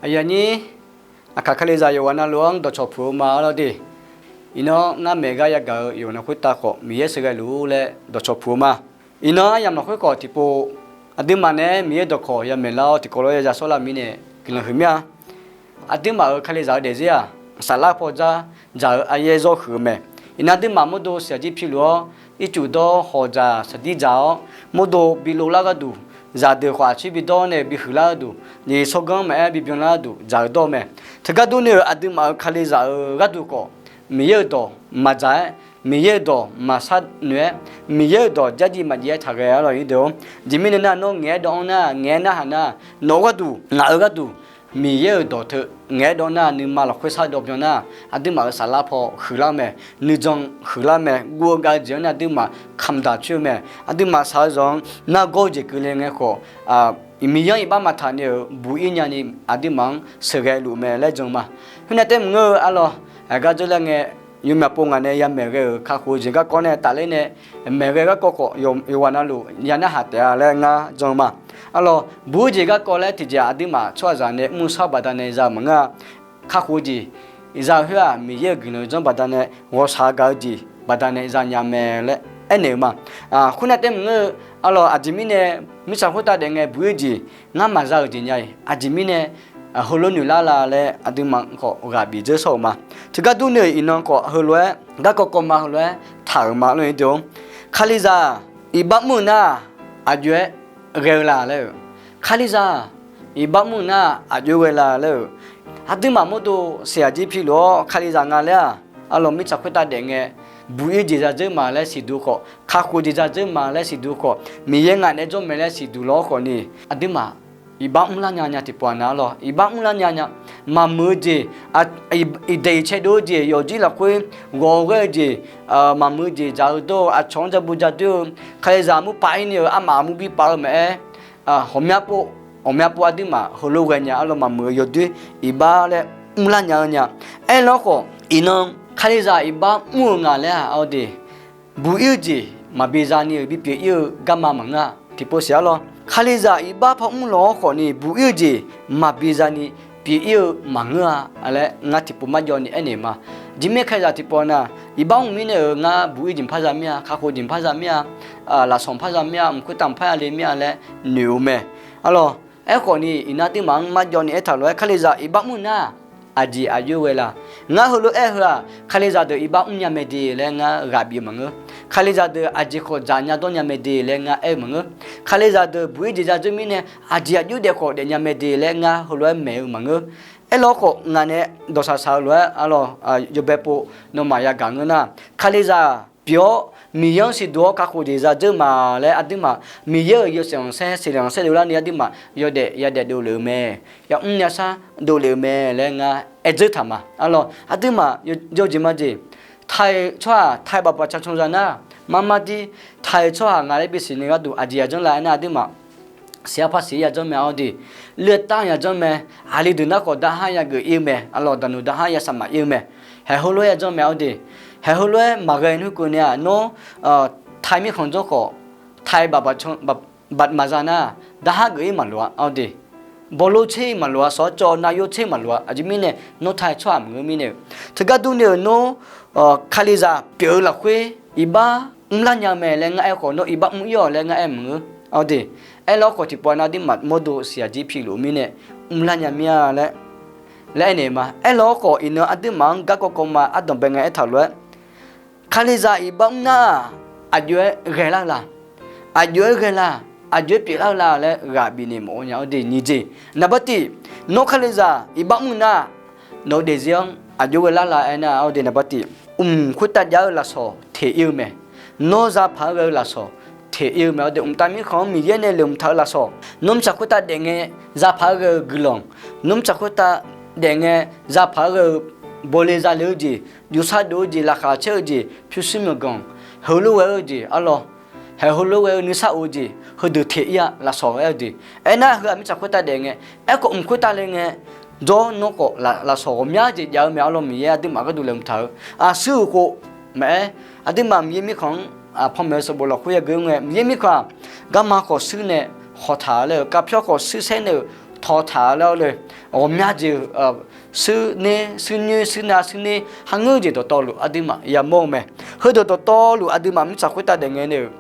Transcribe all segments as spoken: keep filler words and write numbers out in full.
Aqyuif aqnyir, aqkaq Kalizaq yawqghaq navluf-anr dawqcawq puq-eu ma arlawr de. Iqnan ngar maeq gar yagaq-eu yawqnan khoertav khawf Miqyaer sheuqghae luf-ur laer dawqcawq puq-eu ma. Iqnan aryamq lafkhoer khawf tiqpov aqduimaf naeq-aer Miqyaer dawqkawq yamaeq lar-awr tiqkawv lof-aer ya shawrlar mir nae guiqlanq huiq mir-a. Aqduimaf-euq Kalizaq-eu daefzir-aq, saflar paw dzar dzaq-eu aryaer zawr huiq-eu mae. Iqnan aqduimaf mawrdo siqyaq jir piluf-awr, ircuf dawr hawq dzaq saqdir dzaq-awr, mawrdo bi lov lar gharduq, zaqdeuq khawf aqcoer bi dawr nae bihuiq lar gharduq, nyiq tsawrganr maqaer bi byanlar gharduq dzaq-eu dawr mae. Teugar durni-euq aqduimaf-euq Kalizaq-euq gharduq khawf, Miqyaer-euq dawq maqdzaq-aer, Miqyaer-euq dawq maqsar noeq-aer, Miqyaer-euq dawq dzardziv maqdziv-aer taqghae arlawr, aqnyir deuq-or. Aqjeq mirnae nar, nawr ngaeq-aer dawv-anr nar, ngaeq-aer narhaq nar, nawq-eu gharduq ngaq-eu gharduq Miqyaer-euq dawq teu ngaeq-aer dawv nar, nuima lafkhoer sardawv byan nar, aqduimaf-euq saflar paw huiqlar mae, nuijan huiqlar mae, guv-eu gav-eu jeq-anr nar aqduimaf kamqdaq coer-eu mae. Aqduimaf shaq-eu zanq-anr nargawr-eu jeq keuvle ngae khawf, Miqyaer-anr iqbax maqtaq ni-euq buq-ir nyani aqduimaf-anr sheuqghae luf mae laer jan ma. Khoernav taef maqngeur-eu arlawr, aqgar dzeur laer ngae, yawmyaq pov ngaq nae yamaeq ghae-euq kakhof-eu jeq garkawv nae tafler nae maeq ghae garkawv khawf, yawqghaq navluf ya narhaq taef-a laer ngar jan ma. Arlawr, buq-ir jeq garkawv laer tiqjeq-aq aqduimaf tsawrhaqzaq nae mr-eu shar-eu baqdanae za-eu maqngeur-a. Kakhof-eu jeq za-eu khoer-aq, Miqyaer-euq guiqlanq janr baqdanae, ghawqshaq gaq-eu jeq baqdanae zanya mae laer aernaeq-eu ma. Khoernav taef maqngeur-eu arlawr, aqjeq mirnae mirtsaq khoertav daef ngae buq-ir jeq ngar maqza-euq jeq nya-iq, aqjeq mirnae heulof noeq lar la laer aqduimaf khawf ghaq bif dzeur shawr-euq ma. Teugar durni-euq iqnan khawf heulof-aer garkawv kawv ma, heulof-aer taq-euq ma lor-ir deuq-or. Kalizaq iqbax mr-eu nar, aqjox-aer ghae-eu la laer-euq. Kalizaq iqbax mr-eu nar, aqjox-aer ghae la laer-euq. Aqduimaf mawrdo siqyaq jir piluf-awr Kalizaq nga laer-aq, arlawr mirtsaq khoertav daef ngae buq-ir jeq zadzeur ma laer siqduq khawf, kakhof jeq zadzeur ma laer siqduq khawf, Miqyaer ngaq naeq-aer jawr mae laer siqduq lawr khawf ni, aqduimaf iqbax mrlar nya nya tiqpawf-a nar arlawr, iqbax mrlar nya nya. Maqmuiq-eu jeq, iqdaeq iqcae dov-eu jeq, yawqjir lafkhoer ghawq-eu ghaer-eu jeq, maqmuiq-eu jeq dzaq-eu dawr-eu, aqcawq-anr ja bu ja doer-eu, Kalizaq murpav-ir ni-euq armaf mur bi pav-eu maqaer, ghawqmya pov, ghawqmya pov aqduimaf heulof ghae nya arlawr, maqmuiq-eu yawdoer iqbax laer mrlar nya-eu nya. Aerlar khawf iqnan Kalizaq iqbax mr-eu nga laer-aq, aqde, buq-ir-eu jeq maqbi zani-euq bipyeuf-ir-eu garma maqngeur-a. Tiqpov siq arlawr, Kalizaq iqbax paw mr lawq-awr khawf ni buq-ir-eu jeq maqbi zani pyeuf-ir-eu maqngeur-a laer ngar tiqpov marjawv ni aernaeq ma. Aqjeq mirnae Kalizaq tiqpov nar, iqbax mr mirnae-euq ngar buq-ir jeq par za mir-a, kakhof jeq par za mir-a, lafsawq par za mir-a, mq khoertav mq par ya le mir-a laer noeq-eu mae. Arlawr, aerkhawf ni iqnan aqduimaf-anr marjawv ni aertaq lof-aer, Kalizaq iqbax mr nar, aqjeq aqjox-aer ghae la? Ngar heulof-aer heu-aq, Kalizaq deuq iqbax mr nya mae de laer ngar ghaq bif-eu maqngeur. Kalizaq deuq aqjeq khawf dzaq nya dawr nya mae de laer ngar aer-eu maqngeur. Kalizaq deuq buq-ir jeq zadzeur mirnae aqjeq aqjox daef khawf daef nya mae de laer ngar heulof-aer maeq-eu maqngeur. Aerlar khawf ngaq nae dawqshaq shaq-eu lof-aer arlawr, yawbae pov nawmaf yagaq ngeur nar, Kalizaq pyeuf-awr Miqyaer-anr siqduq-awr kakhof jeq zadzeur ma laer aqduimaf Miqyaer-euq yawshaef khanqsaer siqle khanqsaer dovlar ni aqduimaf yawdaef yadaef dovlef-eu mae, yamr yashar dovlef-eu mae laer ngar aer dzeur taq ma. Arlawr aqduimaf yawjeq majeq taiq tsawrhaq taiq baqbaq cancan za nar, marmar dir taiq tsawrhaq nga laer bisiq ni gharduq aqjeq yadzanr la aernar aqduimaf siqya par siq-ir yadzanr mae arde, leutar yadzanr mae, aqli deuq nar khawf darhar yageuf-ir-eu mae, arlawr daqnuq darhar yasaq maf-ir-eu mae, haeq heulof-aer yadzanr mae arde, haeq heulof-aer maqghae nuikeuv ni-aq nawr, taiq mirkhanq dzanr khawf taiq baqbaq maqza nar, darhar geuf-ir maqloq-a arde, bawlo tser-ir maqloq-a, sawr cawv nav yov tser maqloq-a, aqjeq mirnae nawr taiq tsawrhaq maqngeur mirnae-euq, teugar durni-euq nawr Kalizaq pyeuf-eu lafkhoer iqbax mrlar nya mae laer ngar aer khawf nawr iqbax mr-ir-awq laer ngar aer maqngeur arde, aerlar khawf tiqpov nav aqduimaf mawrdo siqyaq jir piluf-eu mirnae mrlar nya mir-a laer, laer aernaeq ma. Aerlar khawf iqnan aqduimaf-anr garkawv kawv ma ardanqbae ngae aertaq lof-aer Kalizaq iqbax mr nar-aq, aqjox-aer ghae lar la? Aqjox-aer ghae la? Aqjox-aer pyeuflar la laer ghaq bifnaeq mawf-eu nya arde nyiq jeq. Naqbar tiq, nawr Kalizaq iqbax mr nar, nawq-eu daefzir-anr aqjox ghae lar la aernar arde naqbar tiq, mq khoertav jav-eu lafsawq teq-ir-eu mae. Nawr zapaq-aer ghae-eu lafsawq teq-ir-eu mae arde, mqtav mirkhanq-anr Miqyaer nae leq mqtaq-eu lafsawq, nawr mirtsaq khoertav daef ngae zapaq-aer ghae-eu guiqlanq, nawr mirtsaq khoertav daef ngae zapaq-aer ghae-eu bawle zale-eu jeq, jovsar dov-eu jeq, laqkhaq caer-eu jeq, pyurshuir myawqganq, heulof ghae-eu jeq arlawr, haeq heulof ghae-eu nuisar of-eu jeq heudeuq teq-ir-a lafsawq-aer-eu jeq. Aernar heu-aq mirtsaq khoertav daef ngae, aerkhawf mq khoertav le ngae, jawr nawr khawf lafsawq ghawqmya jeq jav-eu mae arlawr, Miqyaer aqduimaf gharduq laeqhmq taq-eu aqsur-euq khof maqaer, aqduimaf Miqyaer mirkhanq-anr panmaeq-eu sanqbof lafkhoer yageu ngae, Miqyaer mirkhanq-aq, garma khawf shuir nae khawqtaq laer-euq, kavpyawr khawf shuir saer nae-euq tawqtaq-a laer-awr le, ghawqmya jeq-euq, suirner, suirnyoer, suirnav, suirner, kharngeur jeq dawqtawvluf aqduimaf yamawr-eu mae. Heudeuq dawqtawvluf aqduimaf mirtsaq khoertav daef ngae nae-euq,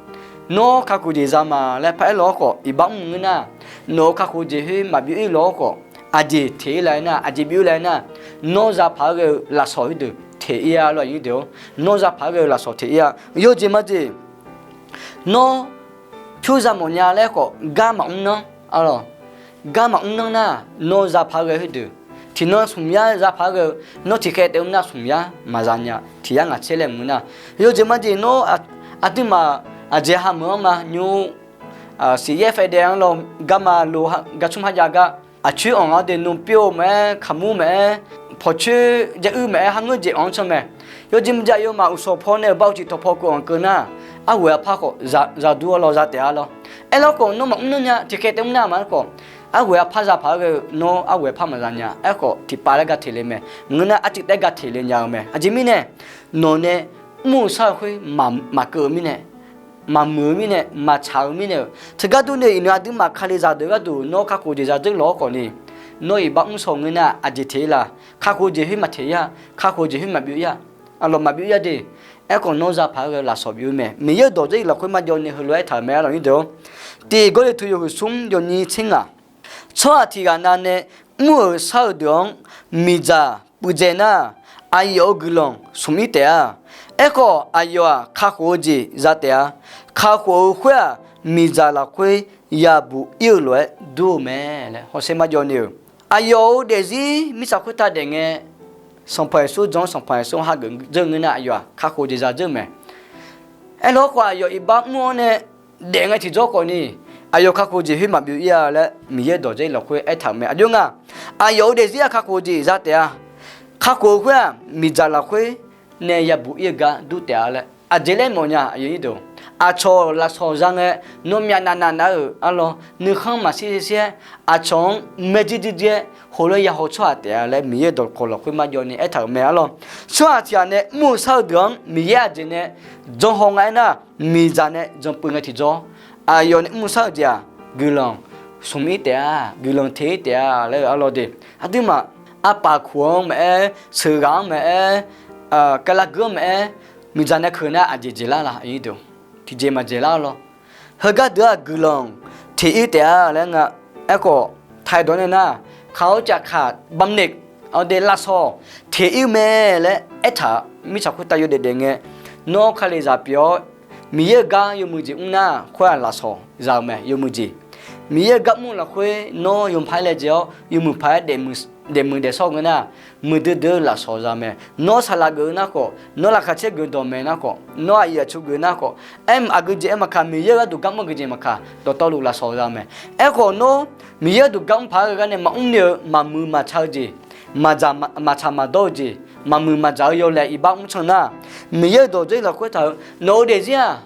nawr kakhof jeq za ma laer paraer law-awr khawf, iqbax mr ngeur nar, nawq-euq kakhof jeq khoer maqbyov ir law-awr khawf, aqjeq teq ir la-aer nar, aqjeq byov ir la-aer nar, nawr za paq-aer ghae-eu lafsawq khoerdeuq teq ir-a laer, aqyuif deuq-or, nawr za paq-aer ghae-eu lafsawq teq ir-a. Yawjeq majeq, nawr pyur za mawf nya laer khawf gar maqmr nanr, arlawq, gar maqmr nanr nar, nawr za paq-aer ghae khoerdeuq, tiqnan smq yar za paq-aer ghae-eu, nawr tiqkhaev taef mr nar smq yar maqza nya, tiq yar ngaq tser laer mq ngeur nar, yawjeq majeq nawr aqduimaf aqjeq hameuq-anr ma nymr, siqyaer faedaef-anr law, garma lo, garcmr kharjav gar, aqcoer anq-awr de, nupyov maqaer, kaqmur maqaer, pawqcoer jaruir maqaer, kharngeur jeq anq-anr can mae. Yawjeq maqjeq aqyawfmaf uqshawq paw nae-euq bar uqcif tawqpaw keuv anq keuv nar, arghoeq arpar khawf za dur-a law, za taef-a law. Aerlar khawf nawr maqmr nanr nya, tiqkhaev taef mr nar maqaer khawf, arghoeq arpar za paq-aer ghae-eu nawr arghoeq arpar maqza nya. Aerkhawf tiqpav laer ga teq le mae. Maqngeur nar arcuiv taef-aer ga teq le nya-eu mae. Aqjeq mirnae, nawq nae mr-eu shar-eu khoer maqkeuv-eu mirnae, maqmuiq-eu mirnae, maqtsaq-eu mirnae-euq teugar durni, iqnan aqduimaf kalizaq deuq gharduq nawr kakhof jeq za dzeur law-awr khawfni, nawr iqbax mr shaw ngeur nar aqjeq teq ir la? Kakhof jeq khoer maqteq ir-a. Kakhof jeq khoer maqbyov ir-a. Arlawq, maqbyov ir-a de. Aerkhawf nawr za paq-aer ghae-eu lafsawq byov-eu mae. Miqyaer-euq dawq dzer-iq lafkhoer marjawv ni heulof-aer aertaq-euq mae, arlawq, aqyuif deuq-or. Tiq Gawrliqtu yawhuiq smr yawnyir tser ngaq. Tsawrhaq tiq ghaq navnae mr-euq shar-eu deuq-anr miqdzaq puivdzae nar, aqyawf-euq guiqlanq smq ir taef-a. Aerkhawf, aqyawf-aq, kakhof-eu jeq za taef-a. Kakhof-eu khoer-aq, miqdzaq lafkhoer yabuq ir-eu lof-aer dur-eu mae laer hawsher marjawv ni-euq. Aqyawf-euq daefzir mirtsaq khoertav daef ngae, Sanqpaq Yeqsur jan-anr, Sanqpaq Yeqsur hageuf dzeur ngeur nar, aqyawf-aq, kakhof jeq za dzeur mae. Aerlof-aer khawf, aqyawf iqbax mr-awr nae daef ngae tiqjawr khawfni, aqyawf kakhof jeq khoer maqbyov ir-a laer Miqyaer-euq dawq dzer-iq lafkhoer aertaq-euq mae. Aqjox nga, aqyawf-euq daefzir-aq, kakhof jeq za taef-a. Kakhof-eu khoer-aq, miqdzaq lafkhoer nae yabuq ir-eu gar dur taef-a laer. Aqjeq laer mawfnya, aqyuif deuq, aqcawq lafsawq za ngae, nawmyav navnav nav-euq arlawr, nuikhanr maqshir shir-aer, aqcawq-anr maerjuir juir juir-aer heulof-aer yahaw tsawrhaq taef-a laer Miqyaer-euq dawqkawq lafkhoer marjawv ni aertaq-euq mae arlawr. Tsawrhaq tiq ghaq nae mr-eu shar-eu deuq-anr Miqyaer aqjeq nae janhaw nga aernar, miqdzaq nae janpuiv ngae tiqjawr, aqyawf nae mr-eu shar-eu jeq-aq, guiqlanq smq ir taef-a, guiqlanq teq ir taef-a laer-eu arlawr de. Aqduimaf, arpaf kuq-anr maqaer, sheuqghaq-anr maqaer, kalavgui-anr maqaer, miqdzaq nae keuq nar aqjeq jeq lar la, aqyuif deuq, tiqjeq maqjeq lar lawr. Heugar deuq-aq guiqlanq teq ir taef-a laer nga. Aerkhawf, taqdawq nae nar, kaq-awr cafkaq bamnaeq, aqdui lafsawq teq ir mae laer aertaq-a. Mirtsaq khoertav yawdaef daef ngae, nawr kalizaq pyeuf-awr, Miqyaer-euq gar yawmuiq jeq mr nar, khoer-aq lafsawq za-eu mae, yawmuiq jeq. Miqyaer-euq gar mr-eu lafkhoer nawr yawmuiq paq-aer laejae-awr, yawmuiq paq-aer daefmuiq daefshawr-eu ngeur nar, muiqdui dui-eu lafsawq za mae. Nawr saqlaq geuf-eu nar khawf, nawr laqkhaq caer geuf-eu dawqmaeq nar khawf, nawr aqyuif aqtsu geuf nar khawf, aer aqgeujeq aer maqkaq, Miqyaer-euq gharduq gar mr-eu geujeq maqkaq, dawqtawvluf lafsawq za mae. Aerkhawf, nawr Miqyaer gharduq gar mr paq-aer ghae gar nae maqmr ni-eu maqmuiq maqtsa-eu jeq, maqdzaq maqtsaq maqdawr-eu jeq, maqmuiq maqdzaq-eu yawlaeq iqbax mr can nar, Miqyaer-euq dawq dzer-iq lafkhoer taq-eu nawq-eu daefzir-aq,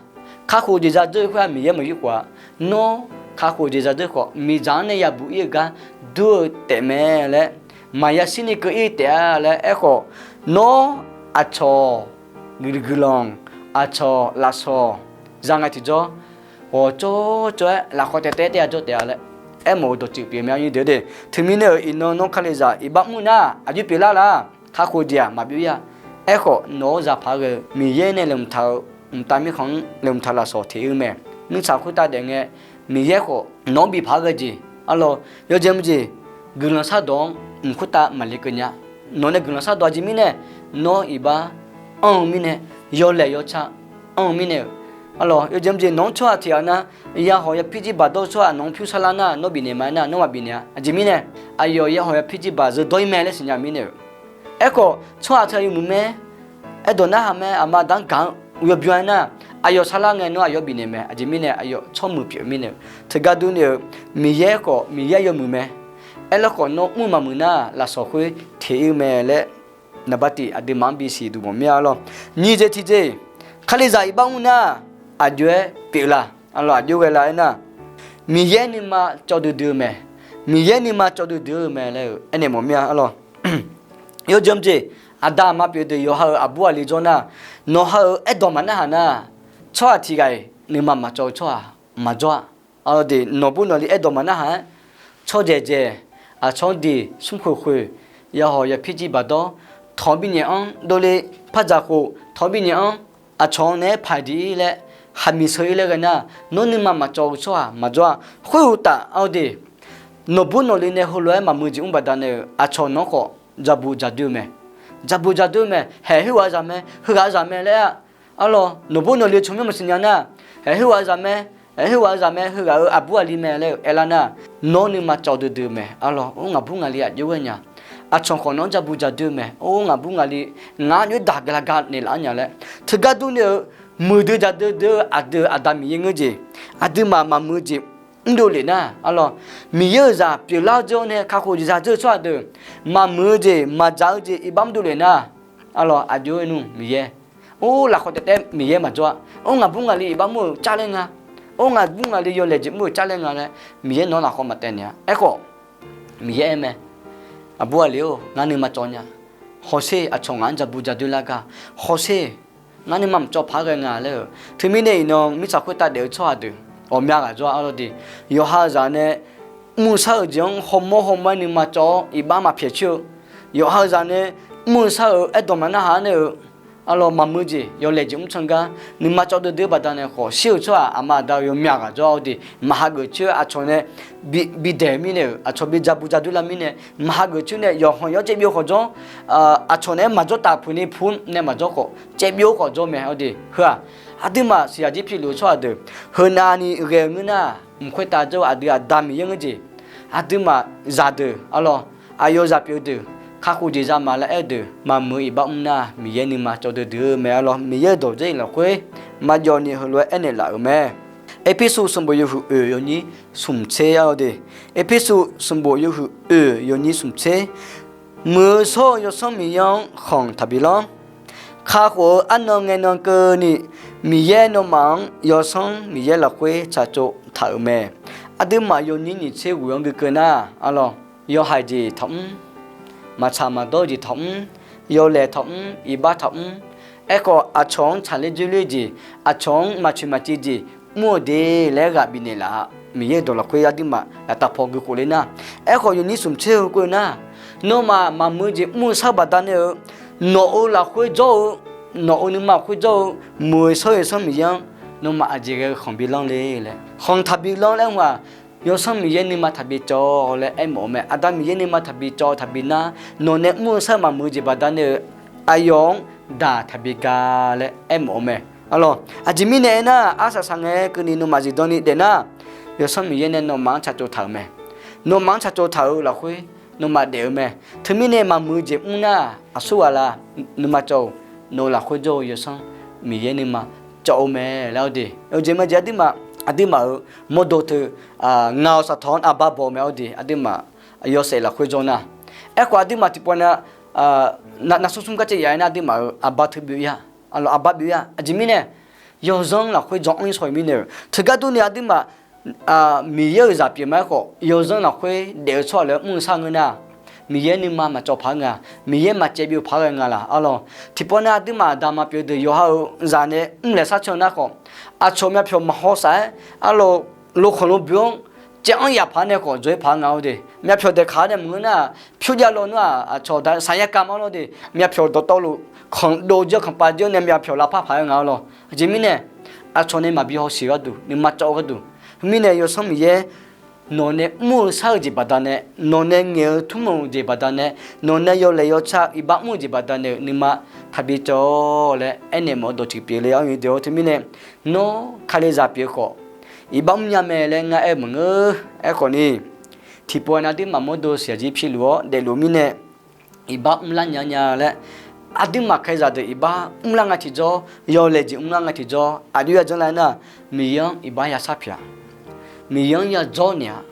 kakhof jeq za dzeur-eu khoer-aq Miqyaer maqyur khof-a. Nawr kakhof jeq za dzeur khawf, miqdzaq-anr nae yabuq ir-eu gar dur-eu taef mae laer, maqya shir ni keuv ir taef-a laer. Aerkhawf, nawr aqcawq guiqlanq, aqcawq lafsawq za ngae tiqjawr, ghawqcawv cawv-aer lafkhawf taef taef-aer taef-a jawr taef-a laer aermawf-eu dawqtsuif pyeuf mae, aqyuif deuq de. Teumirnae-euq iqnan nawr kalizaq iqbax mr nar aqjox pyeuflar la. Kakhof jeq-aq maqbyov ir-a. Aerkhawf, nawq-anr zaqpaq-aer ghae-eu Miqyaer nae laeqhmq taq-eu mqtav mirkhanq-anr laeqhmq taq lafsawq teq ir-eu mae. Mirtsaq khoertav daef ngae, Miqyaer khawf nawq-anr bifaq-aer ghae jeq, arlawr, yawjeq mr jeq, guiqlanq shardawq-anr mq khoertav maqle keuv nya. Nawq nae guiqlanq shardawq aqjeq mirnae, nawr iqbax anr-eu mirnae, yawlaeq yawtsaq anr-eu mirnae-euq, arlawr, yawjeq mr jeq, nawq-anr tsawrhaq tiq ghaq nar, yahawq yapir jirbaq dawr-eu tsawrhaq nawq-anr pyur sarlar nar, nawr bifnaeq ma aernar, nawr maqbifnaeq-a. Aqjeq mirnae, aqyawf yahawq yapir jirbaq zeu dawr ir mae laer siqnya-eu mirnae-euq. Aerkhawf, tsawrhaq teu yawmuiq mae, aerdawq narhaq mae, aqma aqda-anr gaq-anr uqyaw byan aernar, aqyawf sarlar ngae nawr aqyawf bifnaeq mae. Aqjeq mirnae, aqyawf tsawrmuiq pyeuf mirnae-euq. Teugar durni-euq, Miqyaer khawf Miqyaer yawmuiq mae. Aerlar khawf, nawr mr maqmuiq nar, lafsawq khoer teq ir-eu mae laer, naqba tiq aqduimaf-anr bisiq duq mawf mir-a lawr. Nyiq jeq tiqjeq, kalizaq iqbax mr nar, aqjox-aer pyeuflar, arlawr, aqjox ghae lar aernar, Miqyaer nuima cawv duidui-eu mae. Miqyaer nuima cawv duidui-eu mae laer-euq aernaeq mawf mir-a, arlawr. Yawjeq mr jeq, aqda aqma pyeuf deuq yawqha-euq aqbur aqli jawr nar, nawqha-euq aerdawq maqnarhaq nar, tsawrhaq tiq ghaq-iq nuima maqcawv-eu tsawrhaq maqjawr-a. Arlawr de, nawqbur nawqli aerdawq maqnarhaq-aer, tsawrdzaeq dzaeq, aqcawq-anr diq smrkhoeq khoeq, yahawq yapir jir baqdawr, tanq-eu binyaeq-anr dovle, par dzaq khof tanq-eu binyaeq-anr, aqcawq-anr naeq-aer paq diq-ir laer, khaqmiq sheu-ir laer ghae nar, nawr nuima maqcawv-eu tsawrhaq maqjawr-a. Khoeruqtaf, aqde, nawqbur nawqle nae heulof-aer maqmuiq jeq mr baqdanae-euq aqcawq nawq-anr khawf dzaqbuq dzaqdoer-eu mae. Dzaqbuq dzaqdoer-eu mae. Haeq khoerghaq-eu zaq mae, heughaq-eu zaq mae laer-a. Arlawr, nawqbur nawqle tsawrmyanr maqsiq nya nar, haeq khoerghaq-eu zaq mae, haeq khoerghaq-eu zaq mae, heughaq-euq aqbur aqli mae laer-eu aerlar nar, nawr nuima cawv duidui-eu mae. Arlawr, or ngaqbur ngaqli aqjox ghae nya. Aqcawq khawf nawq-anr dzaqbuq dzaqdoer-eu mae. Or ngaqbur ngaqli, ngaq-anr jov-aer daq gaqlaq gaq naeqlaf-anr nya laer. Teugar durni-eu, muiqdui dzaqdui dui-eu aqdui-euq aqda Miqyaer ngeur jeq, aqduimaf maqmuiq-eu jeq mrdov lef nar, arlawr, Miqyaer-euq zaq pyeuflar-eu dzeur-awr nae kakhof jeq zaq dzeur-eu tsawrhaq deuq, maqmuiq-eu jeq maqdzaq-eu jeq iqbax mrdov lef nar, arlawr, aqjox-aer nmr Miqyaer. Or lafkhawf taef taef Miqyaer maqjawr-a. Or ngaqbur ngaqli iqbax mr-euq car laer nga. Or ngaqbur ngaqli yawlaeq jeq mr-euq car laer nga laer, Miqyaer nawq-anr lafkhawf maqtaev naeq-a. Aerkhawf, Miqyaer aer mae, aqbur aqli-or, ngar nuima cawv nya. Hawsher, aqcawq ngaq-anr dzaqbuq dzaqdoer lar gar. Hawsher, ngar nuima maqcawv paq-aer ghae nga laer-euq. Teumirnae iqnan mirtsaq khoertav daef-eu tsawrhaq deuq ghawqmya ghaq jawr-a. Arlawr de, yawqha-euq zaq nae mr-eu shar-euq jeq-anr hawmawr hawmawr-aer nuima cawv-awr iqbax maqpyaeq coer-eu, yawqha-euq zaq nae mr-eu shar-euq aerdawq maqnarhaq-anr nae-euq, arlawr, maqmuiq jeq yawlaeq jeq mr can gar nuima cawv duidui-eu baqdanae khawf, shir-euq tsawrhaq aqma aqda-euq ghawqmya ghaq jawr-a. Arlawr de, maqhageuf coer-eu aqcawq nae bi, bi daeq mirnae-euq, aqcawq bi dzaqbuq dzaqdoer lar mirnae, maqhageuf coer nae yawqhanq yawr caevbyov khawf jawr, aqcawq naeq-aer maqjawr taf puq ni pu nae maqjawr khawf caevbyov khawf jawr mae. Arlawr de, heu-aq, aqduimaf siqyaq jir piluf-eu tsawrhaq deuq, heunavni ghae-eu ngeur nar, mq khoertav jawr-eu aqdui aqda Miqyaer ngeur jeq, aqduimaf zaqdeuq, arlawr, aqyawf zaq pyeuf-eu deuq, kakhof jeq za ma laer aer-eu deuq, maqmuiq-eu iqbax mr nar, Miqyaer nuima cawv duidui-eu mae. Arlawr, Miqyaer-euq dawqdzer-iq lafkhoer maqjawv ni heulof-aer aernaeq laf-euq mae. Erpersu sanqbof yawhuiq oeq yawnyir smq tser-a. Arlawr de, Erpersu sanqbof yawhuiq oeq yawnyir smq tser, muiq-eu shawr-eu Yawsanr Miqyaer-anr khanq taqbi lanr. Kakhof-eu arnan ngae nan keuvni, Miqyaer nawmaf-anr Yawsanr Miqyaer lafkhoer tsaqtsov taq-euq mae. Aqduimaf yawnyir nyiq tser ghoeq-anr gui keuv nar, arlawr, yawhaiq jeq taqmr, maqtsaq maqdawr-eu jeq taqmr, yawlaeq taqmr, iqbax taqmr, aerkhawf aqcawq-anr tsaqler dzoerler jeq, aqcawq-anr maqcoeq maqciv jeq mr-eu de laer ghaq bifnaeq laf-a. Miqyaer-euq dawq lafkhoer aqduimaf laftav paw gui khof ler nar, aerkhawf yawnyir smq tser-eu keuv nar, nawmaf maqmuiq-eu jeq mr-eu shar-eu baqdanae-eu, nawq-euq lafkhoer jawr-eu, nawq-euq nuima lafkhoer jawr-eu, muiq-eu shawr-eu Yawsanr Miqyaer-anr nawmaf aqjeq ghae-eu khanq bi lanr le laer, khanq taqbi lanr laer-aq, Yawsanr Miqyaer nuima taqbi cawv laer aermawf-eu mae. Aqda Miqyaer nuima taqbi cawv taqbi nar, nawq nae mr-eu shar-eu maqmuiq-eu jeq baqdanae-eu, aqyawf-anr daq taqbi ga laer aermawf-eu mae. Arlawr, aqjeq mirnae aernar, arsaq saq ngae keuvni nawmaf zifdan ni daef nar, Yawsanr Miqyaer nae nawmaf-anr tsaqtsov taq-euq mae. Nawmaf-anr tsaqtsov taq-euq lafkhoer nawmaf daef-eu mae. Teumirnae maqmuiq-eu jeq mr nar, aqsurghaq la nuima cawv-eu, nawq-eu lafkhoer jawr-eu Yawsanr Miqyaer nuima cawv-eu mae laer. Arlawr de, yawjeq majeq aqduimaf, aqduimaf-euq mawrdo teu, ngaq-euq saqtawq-anr aqba baw-eu mae. Arlawr de, aqduimaf yawshaef lafkhoer jawr nar, aerkhawf aqduimaf tiqpawf na, na, navsmr smr gar caev yaf-aer nar aqduimaf-euq aqba teu byov-ir-a. Arlawr, aqba byov-ir-a. Aqjeq mirnae, yawzanr lafkhoer jan-anr shaw-eu mirnae-euq teugar durni aqduimaf Miqyaer-euq zaq pyeuf ma. Aerkhawf yawzanr lafkhoer daef-eu tsawrhaq laer mr-eu shar ngeur nar, Miqyaer nuima maqcawv paq-aer nga, Miqyaer maqcaev byov paq-aer ghae nga laq. Arlawr, tiqpawf nar aqduimaf aqda maqpyeuf-eu deuq yawqha-euq zaq nae mrlaeq shar can nar khawf, aqcawq myavpyawq maqhaw saf-aer, arlawr, lokhanq loboe-anr caev-anr yaf paq-aer nae khawf dzaw-ir paq-aer nga. Arlawr de, myavpyawq daeqkaq-aer nae maqngeur nar, pyur jav lawnmr-aq, aqcawq daq saqyar kav ma. Arlawr de, myavpyawq dawqtawvluf khanqdov jir-awr khanqpav jir-awr nae myavpyawq lavpar paq-aer nga. Arlawr, aqjeq mirnae, aqcawq nae maqbi hawsheq gharduq, nuima cawv-eu gharduq, heu mirnae Yawsanr Miqyaer nawq nae mr-eu shar-eu jeq baqdanae, nawq nae ngaeq-eu tmr-eu jeq baqdanae, nawq nae yawlaeq yawtsaq iqbax mr-eu jeq baqdanae-euq nuima taqbi cawv laer aernaeq mawf-eu dawq tiqpyeuf le. Arlawr, teumirnae, nawr Kalizaq pyeuf khawf, iqbax mrnya mae laer ngar aer-eu maqngeur. Aerkhawf ni, tiqpawf nar aqduimaf mawrdo siqyaq jir piluf-awr daefluf mirnae, iqbax mrlar nya nya laer, aqduimaf Kalizaq deuq iqbax mrlar nga tiqjawr, yawlaeq jeq mrlar nga tiqjawr, aqjox yajanr lar nar, Miqyaer-anr iqbax yashar pyeuf-a. Miqyaer-anr yadzawr naeq-a.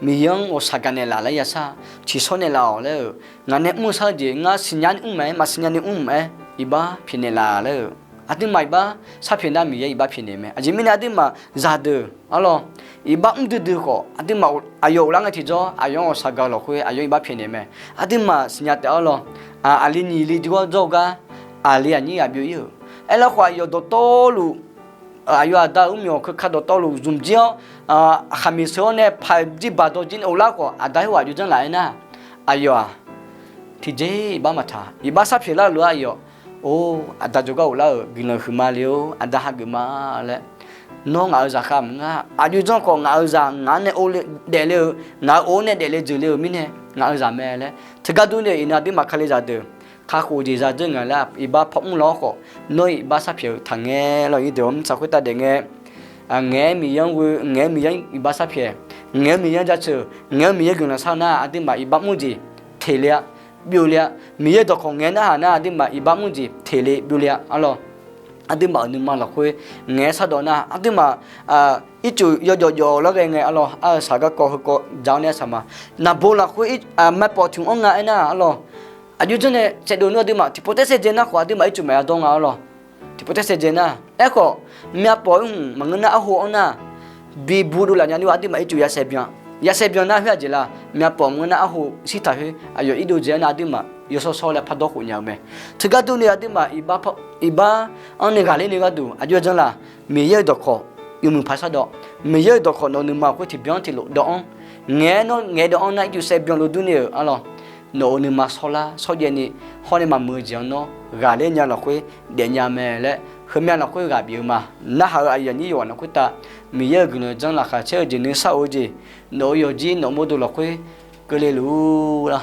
Miqyaer-anr ghawqshaq gaq naeqlaf laer yashar, ciqshawr naeqlaf-awq laer-euq, ngaq nae mr-eu shar-eu jeq ngar siqnya ni mr mae-aer, maqsiqnya ni mr mae-aer, iqbax pyaeqnaeq laf laer-euq. Aqduimaf iqbax sharpyaeq nar Miqyaer iqbax pyaeqnaeq mae. Aqjeq mirnae aqduimaf zaqdeuq, arlawr, iqbax mr duidui khawf, aqduimaf aqyawf ghoflar ngae tiqjawr, aqyawf-anr ghawqshaq gaq-eu lafkhoer aqyawf-anr iqbax pyaeqnaeq mae. Aqduimaf siqnya taef, arlawr, aqli nyiq li jawrgar jawr-eu gar, aqli aqnyir ghaq byov-ir-euq. Aerlar khawf, aqyawf dawqtawvluf aqyawf aqda-euq mr myawq keuka dawqtawvluf zmq jir-awr, khaqmiq sheu-awr nae paq jir baq dawq jir nae of lar khawf, aqda khoerghaq aqjox janrlaf-aer nar, aqyawf-aq, tiqjeq iqbax maqtaq, iqbax sharpyaeq lar lof-aer aqyawf, or, aqda jawrgar of lar-euq guiqlanq huiqma le-or, aqda hageuf ma laer, nawr ngaq-euq zaqkhav maqngeur-a. Aqjox janr khawf ngaq-euq zaq ngaq-anr nae or daefle-eu, ngaq-euq of-anr nae daefle jeuqle-euq mirnae ngaq-euq zaq mae laer. Teugar durni iqnan aqduimaf Kalizaq deuq kakhof jeq zadzeur nga laer iqbax pawmr law-awr khawf, nawr-eu iqbax sharpyaeq-eu taqngae lawq. Nyir deuq-awr mr tsaq khoertav daefngae, ngaeq-aer Miqyaer-anr ghoe, ngaeq-aer Miqyaer-anr iqbax sharpyaeq, ngaeq-aer Miqyaer-anr jaceuq, ngaeq-aer Miqyaer guiqlanq shar nar, aqduimaf iqbax mr jeq teq le-a, byov le-a. Miqyaer-euq dawqkawq ngaeq-aer narhaq nar, aqduimaf iqbax mr jeq teq le byov le-a arlawq. Aqduimaf-euq nuima lafkhoer ngaeq-aer shardawq nar, aqduimaf ircuf yawjawf jawf lar ghae ngae arlawq, ar-eu saq garkawv heukawv ja-awr nae saqma, naqbo lafkhoer maeqpawf tiq mr-anr nga aernar arlawq. Aqjox janr nae saevdov nmr aqduimaf tiqpov taer saevdzae nar khawf, aqduimaf ircuf maeq-a dawr nga arlawq. Tiqpov taer saevdzae nar, aerkhawf, myavpawf-aer hmq maqngeur nar arho-anr nar, bibu dovlaf nya ni-a aqduimaf ircuf ya saevbyan, ya saevbyan nar khoer aqjeq la, myavpawf maqngeur nar arho shirtaq khoer aqyawf irdov dzae-aer nar aqduimaf yawshawr shawr laer pardawr khof nya-eu mae. Teugar durni aqduimaf iqbax-anr nae ghaqler ni gharduq aqjox janr la, Miqyaer-euq dawqkawq yawmuiq paq shardawq, Miqyaer-euq dawqkawq nawq-eu nuima lafkhoer tiqbyan tiqlof dawv-anr, ngaeq-aer nawr ngaeq dawv-anr nar ircuf saevbyan lof durni-euq arlawq, nawq-euq nuima shawrlar shawrjaev ni hawr nae maqmuiq-eu jeq-anr nawr ghaqler nya lafkhoer daefnya mae laer, heumya lafkhoer ghaq bif-eu ma. Narhaq-euq aqyuif aqnyir yawqghaq lafkhoer tav, Miqyaer-euq guiqlanq janr laqkhaq caer-eu jeq nuisar of-eu jeq, nawq-euq yawqjir nawq-eu mawrdo lafkhoer keuvle luf-ur la.